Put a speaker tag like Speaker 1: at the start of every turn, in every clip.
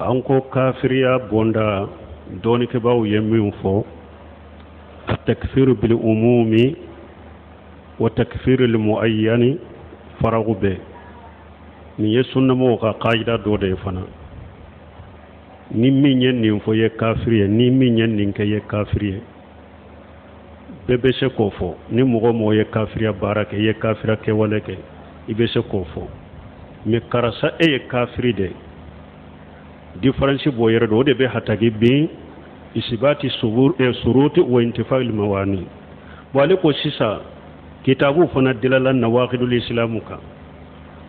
Speaker 1: An ko kafiriya bonda, dɔnnikɛbaaw ye min fɔ, atakfiru bil umumi wa takfiru lil muayyani, faragu bɛ nin ye sunnamɔgɔw ka kayida dɔ de ye fana. Ni min ye nin fɔ, ye kafiri ye, ni min ye nin kɛ, ye kafiri ye, bɛɛ bɛ se k'o fɔ. Ni mɔgɔ mɔgɔ ye kafiriya baara kɛ, i ye kafiriya kɛwale kɛ, i bɛ se k'o fɔ. Mais karisa, e ye kafiri de, différence b'o yɛrɛ dɔn. O de bɛ hataki bin isibati suruti wa intifa il mawani. Bon, ale ko sisan kitabu fana dilala nawakidul islamu kan.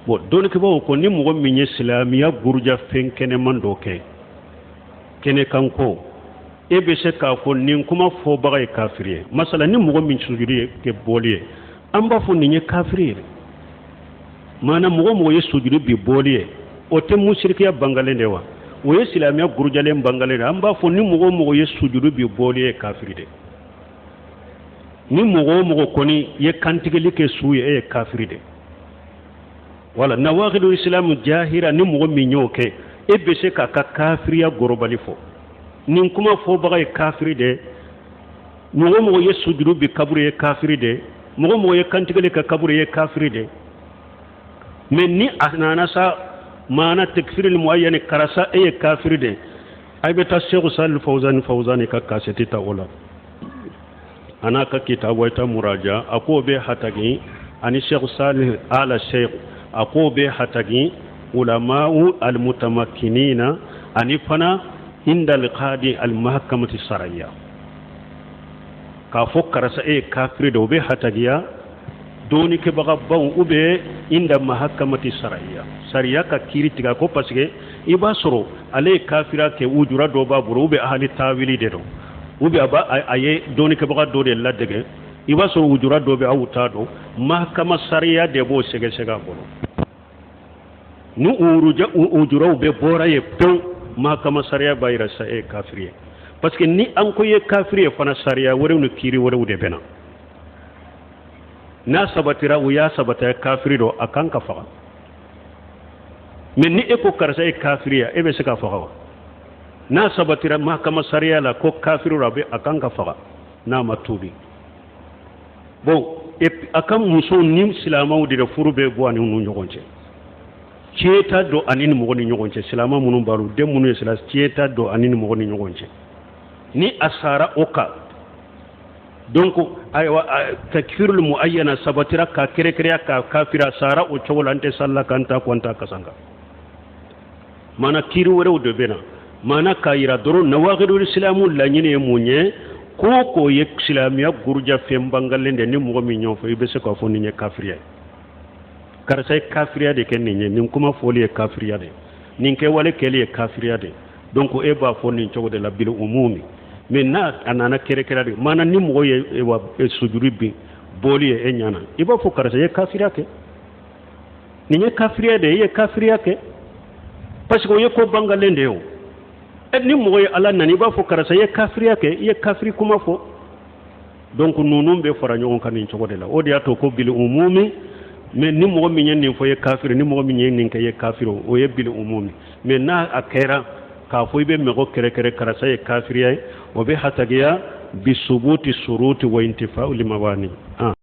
Speaker 1: Bon, dɔnnikɛbaaw ko ni mɔgɔ min ye silamɛya buruja fɛn kɛnɛman dɔ kɛ, kɛnɛkan ko, e bɛ se k'a fɔ nin kuma fɔbaga ye kafiri ye. Masala, ni mɔgɔ min sujudi ye kɛ bɔli ye, an b'a fɔ nin ye kafiri ye. Maana mɔgɔ mɔgɔ ye sujudi bi bɔli ye, o tɛ musirikiya bangalen de wa? O ye silamɛya gurujalen bangalen de. An b'a fɔ ni mɔgɔ mɔgɔ ye sujudi bi bɔli ye, kafiri de. Ni mɔgɔ o mɔgɔ kɔni ye kantigɛli kɛ su ye, e ye kafiri de. Wala nawakidu isilamu jahira, ni mɔgɔ min y'o kɛ, e bɛ se k'a ka kafiriya gorobali fɔ, nin kuma fɔbaga ye kafiri de. Mɔgɔ mɔgɔ ye sujuru bi kaburu ye, kafiri de. Mɔgɔ mɔgɔ ye kantigɛli kɛ kaburu ye, kafiri de. Mais ni a nana sa maana tekfiril muayyani, karisa, e ye kafiri de, a bɛ taa Seku Salih Fawzani Fawzani ka kasɛti ta o la, a n'a ka kitabu, a ta muraja. A k'o bɛ hataki ani Seku Salih ala Sheikh, a k'o bɛ hataki ulama'u almutamakkinina ani fana inda alqadi almahkamati sarayya. K'a fɔ karisa, e ye kafiri de, o bɛ hatagiya dɔɔnikɛbagabaw u bɛ inda mahakamati sarayya, sariya ka kiiri tigɛ ko, parce que i b'a sɔrɔ ale ye kafira kɛ, ujura dɔ b'a bolo, u bɛ ahali tawili de dɔn, u bɛ a b'a a ye dɔɔnikɛbaga dɔ de ladege, i b'a sɔrɔ ujura dɔ bɛ aw t'a dɔn. Mahakama sariya de b'o sɛgɛsɛgɛ a bolo. Ni ujuraw bɛ bɔra ye pewu, mahakama sariya b'a yira sa e ye kafiri ye. Parce que ni an ko ye kafiri ye fana, sariya wɛrɛw ni kiiri wɛrɛw de bɛ na. N'a sabatira, u y'a sabata kafiri don, a kan ka faga. Mais ni e ko karisa ye kafiri ye, e bɛ se ka faga wa? N'a sabatira mahakama sariya la ko kafiri don, a bɛ a kan ka faga n'a ma tuubi. Bon, a ka musow ni silamɛw de furu bɛ bɔ ani ni ɲɔgɔn cɛ, tiɲɛ t'a don ani ni mɔgɔ ni ɲɔgɔn cɛ. Silamɛ minnu b'a den minnu ye silamɛ, tiɲɛ t'a don ani ni mɔgɔ ni ɲɔgɔn cɛ. Ni a sara o kan, donc ayiwa, takfirul muayyana sabatira ka kɛrɛkɛrɛya ka kafira sara o cogo la, an tɛ salla kan ta ko an ta kasan kan. Mana kiiri wɛrɛw de bɛ na. Mana k'a yira dɔrɔn nawakidul silamu laɲini ye mun ye? Ko k'o ye silamɛya guruja fɛn bangalen de. Ni mɔgɔ min y'o fɔ, i bɛ se k'a fɔ nin ye kafiriya ye, karisa ye kafiriya de kɛ nin ye, nin kuma fɔli ye kafiriya de, nin kɛwale kɛli ye kafiriya de. Donc e b'a fɔ nin cogo de la bil umumi. Mais n'a a nana kɛrɛkɛrɛ de, maana ni mɔgɔ ye wa sujuru bin bɔli ye e ɲana, i b'a fɔ karisa ye kafiriya kɛ, nin ye kafiriya de ye, i ye kafiriya kɛ, parce que o ye ko bangalen de ye. O ni mɔgɔ ye Ala nani, i b'a fɔ karisa ye kafiriya kɛ, i ye kafiri kuma fɔ. Donc ninnu bɛ fara ɲɔgɔn kan nin cogo de la. O de y'a to ko bil umumi. Mais ni mɔgɔ min ye nin fɔ, ye kafiri, ni mɔgɔ min ye nin kɛ, ye kafiri, o ye bil umumi. Mais n'a a kɛra k'a fɔ i bɛ mɔgɔ kɛrɛkɛrɛ, karisa ye kafiriya ye, o bɛ hatagiya bi subuti suruti wa intifa limawani.